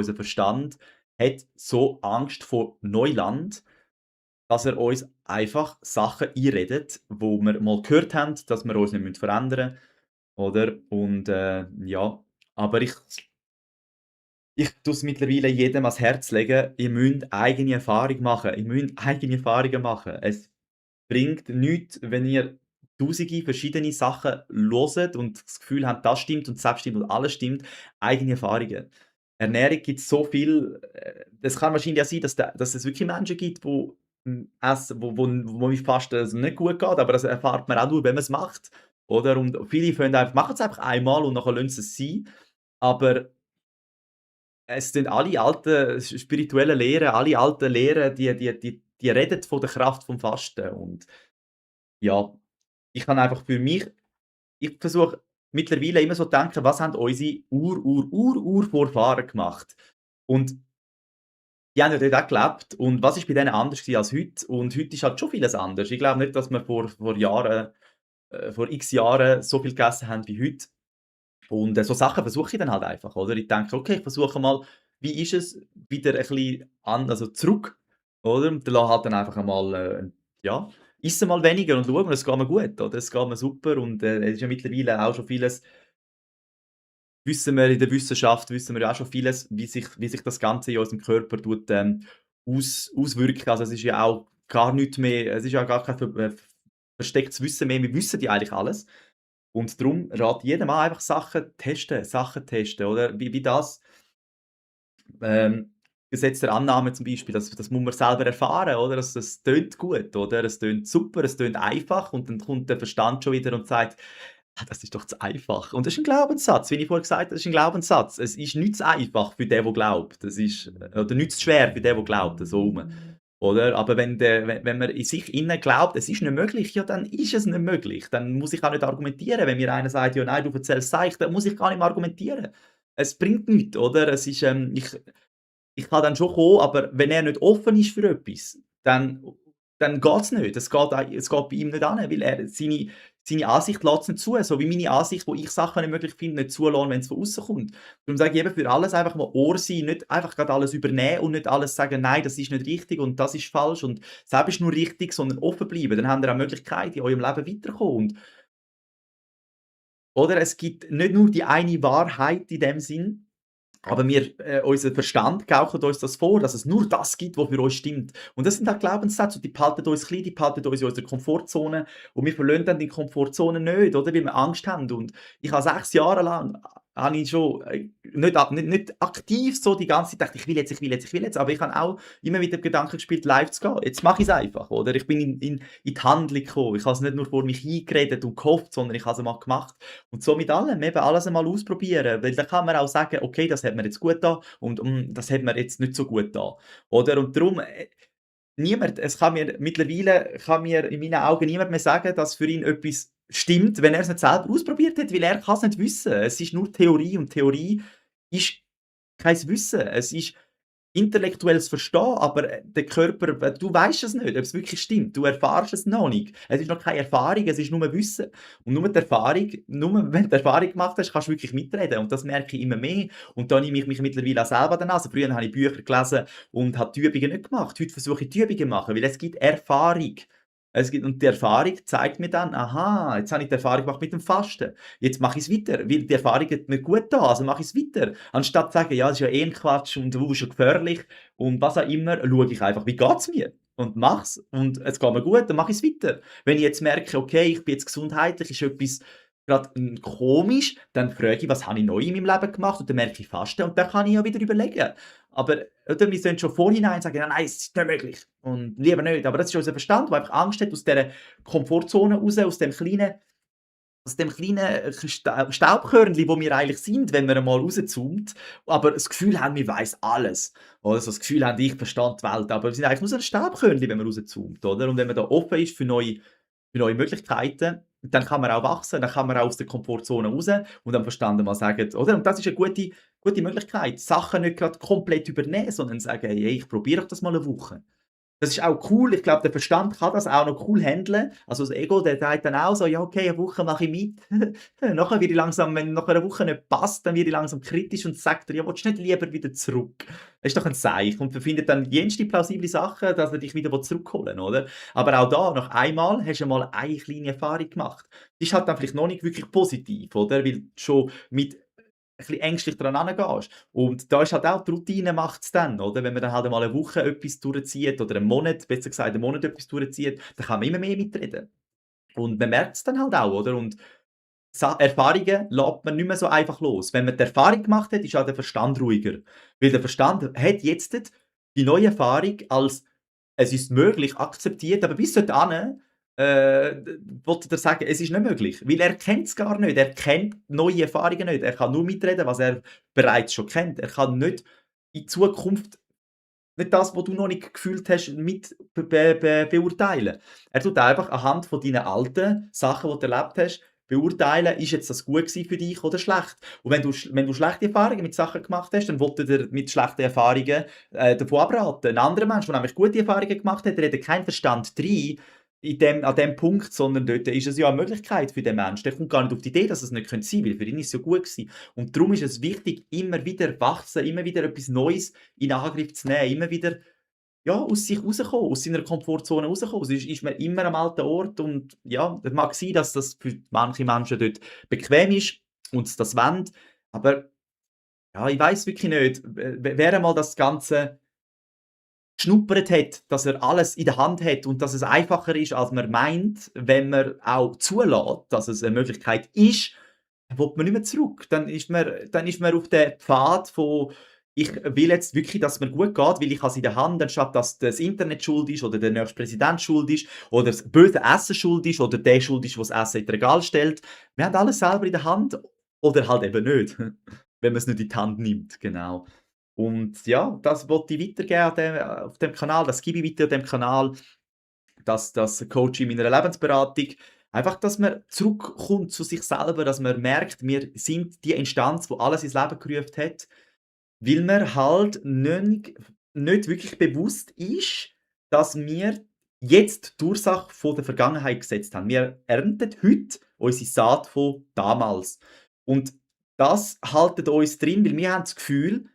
unser Verstand hat so Angst vor Neuland, dass er uns einfach Sachen einredet, wo wir mal gehört haben, dass wir uns nicht verändern müssen, oder? Und, ja, aber ich tue es mittlerweile jedem ans Herz legen, ihr müsst eigene Erfahrung machen. Ihr müsst eigene Erfahrungen machen. Es bringt nichts, wenn ihr tausende verschiedene Sachen hört und das Gefühl habt, das stimmt und das stimmt und alles stimmt. Eigene Erfahrungen. Ernährung gibt so viel, es kann wahrscheinlich auch sein, dass es wirklich Menschen gibt, die essen, wo es fast nicht gut geht, aber das erfahrt man auch nur, wenn man es macht, oder? Und viele machen es einfach einmal und nachher lassen sie es sein. Aber es sind alle alten spirituellen Lehren, alle alten Lehren, die reden von der Kraft vom Fasten. Und ja, ich kann einfach für mich ich versuche mittlerweile immer so zu denken: „Was haben unsere Urvorfahren gemacht?“ Und die haben ja dort auch gelebt und was ist bei denen anders gewesen als heute? Und heute ist halt schon vieles anders. Ich glaube nicht, dass wir vor Jahren vor X Jahren so viel gegessen haben wie heute. Und, so Sachen versuche ich dann halt einfach, oder? Ich denke: „Okay, ich versuche mal, wie ist es, wieder ein bisschen also zurück“, oder? Und dann lasse halt dann einfach einmal, ja, esse mal weniger und schaue, es geht mir gut, oder? Es geht mir super und, es ist ja mittlerweile auch schon vieles wissen wir in der Wissenschaft wissen wir ja auch schon vieles, wie sich das Ganze in unserem Körper tut, auswirken. Also, es ist ja auch gar nichts mehr es ist ja gar kein verstecktes Wissen mehr. Wir wissen ja eigentlich alles. Und darum rate ich jedem an, einfach Sachen testen, oder? Wie das, ähm, Gesetz der Annahme zum Beispiel, das muss man selber erfahren, oder? Das tönt gut, oder? Es tönt super, es tönt einfach und dann kommt der Verstand schon wieder und sagt: „Ah, das ist doch zu einfach.“ Und das ist ein Glaubenssatz, wie ich vorher gesagt habe, das ist ein Glaubenssatz. Es ist nicht zu einfach für den, der glaubt. Das ist oder nicht zu schwer für den, der glaubt, so rum. Oder? Aber wenn man in sich innen glaubt, es ist nicht möglich, ja, dann ist es nicht möglich. Dann muss ich auch nicht argumentieren. Wenn mir einer sagt: „Ja, nein, du erzählst Seich“, dann muss ich gar nicht mehr argumentieren. Es bringt nichts, oder? Es ist, ich kann dann schon kommen, aber wenn er nicht offen ist für etwas, dann geht's nicht. Es geht bei ihm nicht an, weil er seine Ansicht lässt's nicht zu, so wie meine Ansicht, wo ich Sachen nicht möglich finde, nicht zulassen, wenn's von aussen kommt. Darum sage ich eben, für alles einfach mal Ohr sein, nicht einfach grad alles übernehmen und nicht alles sagen: „Nein, das ist nicht richtig und das ist falsch und das ist nur richtig“, sondern offen bleiben. Dann habt ihr auch Möglichkeit, in eurem Leben weiterzukommen und oder? Es gibt nicht nur die eine Wahrheit in dem Sinn, aber unser Verstand gaukelt uns das vor, dass es nur das gibt, was für uns stimmt. Und das sind halt Glaubenssätze und die behalten uns klein, die behalten uns in unserer Komfortzone und wir verlassen dann die Komfortzone nicht, oder? Weil wir Angst haben. Und ich habe 6 Jahre lang habe ich schon, nicht aktiv so die ganze Zeit gedacht: „Ich will jetzt, ich will jetzt, ich will jetzt“, aber ich habe auch immer mit dem Gedanken gespielt, live zu gehen. Jetzt mache ich's einfach, oder? Ich bin in die Handlung gekommen. Ich habe es nicht nur vor mich hingeredet und gehofft, sondern ich habe es einmal gemacht. Und so mit allem, eben alles einmal ausprobieren, weil dann kann man auch sagen: „Okay, das hat mir jetzt gut getan und, das hat mir jetzt nicht so gut getan.“ Oder? Und darum, niemand kann mir in meinen Augen niemand mehr sagen, dass für ihn etwas stimmt, wenn er es nicht selber ausprobiert hat, weil er kann's nicht wissen. Es ist nur Theorie und Theorie ist kein Wissen. Es ist intellektuelles Verstehen, aber, der Körper du weisst es nicht, ob es wirklich stimmt. Du erfährst es noch nicht. Es ist noch keine Erfahrung, es ist nur Wissen. Und nur wenn du die Erfahrung gemacht hast, kannst du wirklich mitreden. Und das merke ich immer mehr. Und da nehme ich mich mittlerweile auch selber an der Nase. Früher habe ich Bücher gelesen und habe die Übungen nicht gemacht. Heute versuche ich die Übungen zu machen, weil es gibt Erfahrung. Und die Erfahrung zeigt mir dann: „Aha, jetzt habe ich die Erfahrung gemacht mit dem Fasten. Jetzt mache ich es weiter, weil die Erfahrung hat mir gut getan, also mache ich es weiter.“ Anstatt zu sagen: „Ja, das ist ja eh 'n Quatsch und ist ja gefährlich“ und was auch immer, schaue ich einfach: „Wie geht's mir?“ und mache es. Und es geht mir gut, dann mache ich es weiter. Wenn ich jetzt merke: „Okay, ich bin jetzt gesundheitlich ist etwas grad, komisch“, dann frage ich: „Was habe ich neu in meinem Leben gemacht?“ Und dann merke ich Fasten und dann kann ich ja wieder überlegen. Aber, oder, wir sollen schon vorhinein sagen: „Ja, nein, es ist nicht möglich und lieber nicht.“ Aber das ist unser Verstand, der einfach Angst hat, aus dieser Komfortzone raus, aus dem kleinen, Staubkörnchen, wo wir eigentlich sind, wenn man einmal rauszoomt, aber das Gefühl haben, wir weiss alles. Oder so das Gefühl haben, ich verstehe die Welt, aber wir sind eigentlich nur so 'n Staubkörnchen, wenn man rauszoomt, oder? Und wenn man da offen ist für neue Möglichkeiten, dann kann man auch wachsen, dann kann man auch aus der Komfortzone raus und am Verstand mal sagen oder? Und das ist eine gute Möglichkeit, Sachen nicht grad komplett übernehmen, sondern sagen: „Hey, ich probiere doch das mal 'ne Woche.“ Das ist auch cool. Ich glaube, der Verstand kann das auch noch cool handeln. Also, das Ego, der sagt dann auch so: „Ja, okay, eine Woche mache ich mit.“ Nachher werde ich langsam wenn nach einer Woche nicht passt, dann werde ich langsam kritisch und sage dir: „Ja, willst du nicht lieber wieder zurück?“ Das ist doch ein Seich und findet dann jenste plausible Sachen, dass er dich wieder zurückholen will, oder? Aber auch da, nach einmal hast du mal eine kleine Erfahrung gemacht. Die ist halt dann vielleicht noch nicht wirklich positiv, oder? Weil du schon mit bisschen ängstlich dran herangehst. Und da ist halt auch die Routine macht's dann, oder? Wenn man dann halt einmal 'ne Woche etwas durchzieht oder 'n Monat, besser gesagt 'n Monat etwas durchzieht, dann kann man immer mehr mitreden. Und man merkt's dann halt auch, oder? Und Erfahrungen lässt man nicht mehr so einfach los. Wenn man die Erfahrung gemacht hat, ist auch der Verstand ruhiger. Weil der Verstand hat jetzt die neue Erfahrung als „es ist möglich“ akzeptiert, aber bis dorthin, wollte er sagen, es ist nicht möglich, weil er kennt es gar nicht. Er kennt neue Erfahrungen nicht. Er kann nur mitreden, was er bereits schon kennt. Er kann nicht in Zukunft nicht das, was du noch nicht gefühlt hast, mit beurteilen. Er tut einfach anhand von deinen alten Sachen, die du erlebt hast, beurteilen, ist jetzt das gut gewesen für dich oder schlecht. Und wenn du schlechte Erfahrungen mit Sachen gemacht hast, dann will er dir mit schlechten Erfahrungen, davon abraten. Ein anderer Mensch, der nämlich gute Erfahrungen gemacht hat, der hat keinen Verstand rein an dem Punkt, sondern dort ist es ja eine Möglichkeit für den Menschen. Der kommt gar nicht auf die Idee, dass es nicht sein könnte, weil für ihn ist es ja gut gewesen. Und darum ist es wichtig, immer wieder wachsen, immer wieder etwas Neues in Angriff zu nehmen, immer wieder, ja, aus sich rauskommen, aus seiner Komfortzone rauskommen. Sonst ist man immer am alten Ort und ja, es mag sein, dass das für manche Menschen dort bequem ist und sie das wollen, aber ja, ich weiß wirklich nicht, wer einmal das Ganze geschnuppert hat, dass er alles in der Hand hat und dass es einfacher ist, als man meint, wenn man auch zulässt, dass es eine Möglichkeit ist, dann will man nicht mehr zurück. Dann ist man auf dem Pfad von: „Ich will jetzt wirklich, dass es mir gut geht, weil ich habe es in der Hand, anstatt dass das Internet schuld ist oder der nächste Präsident schuld ist oder das böse Essen schuld ist oder der schuld ist, der das Essen ins Regal stellt.“ Wir haben alles selber in der Hand oder halt eben nicht, wenn man es nicht in die Hand nimmt, genau. Und ja, das wollte ich weitergeben auf dem Kanal, das gebe ich weiter an dem Kanal, das coache ich in meiner Lebensberatung. Einfach, dass man zurückkommt zu sich selber, dass man merkt, wir sind die Instanz, die alles ins Leben gerufen hat, weil mir halt nicht wirklich bewusst ist, dass wir jetzt die Ursache von der Vergangenheit gesetzt haben. Wir ernten heute unsere Saat von damals. Und das haltet uns drin, weil wir haben das Gefühl,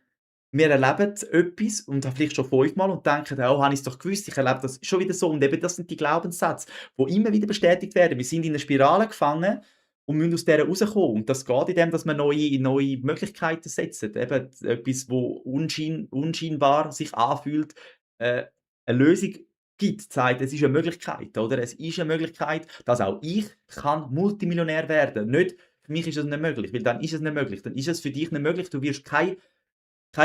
wir erleben etwas und haben vielleicht schon 5-mal und denken: „Oh, habe ich's doch gewusst, ich erlebe das schon wieder so.“ Und eben das sind die Glaubenssätze, die immer wieder bestätigt werden. Wir sind in 'ner Spirale gefangen und müssen aus der rauskommen. Und das geht indem, dass wir neue Möglichkeiten setzen. Eben etwas, wo unscheinbar sich anfühlt, eine Lösung gibt, sagt, es ist eine Möglichkeit, oder? Es ist eine Möglichkeit, dass auch ich kann Multimillionär werden. Nicht: „Für mich ist es nicht möglich“, weil dann ist es nicht möglich. Dann ist es für dich nicht möglich. Du wirst keine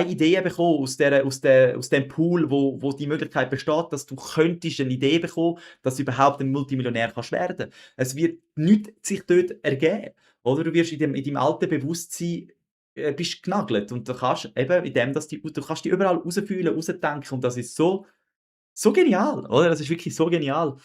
Ideen bekommen aus dem Pool, wo die Möglichkeit besteht, dass du könntest eine Idee bekommen, dass du überhaupt ein Multimillionär kannst werden. Es wird nichts sich dort ergeben, oder? Du wirst in deinem alten Bewusstsein, bist genagelt und du kannst eben in dem, dass du kannst dich überall rausfühlen, rausdenken und das ist so genial, oder? Das ist wirklich so genial.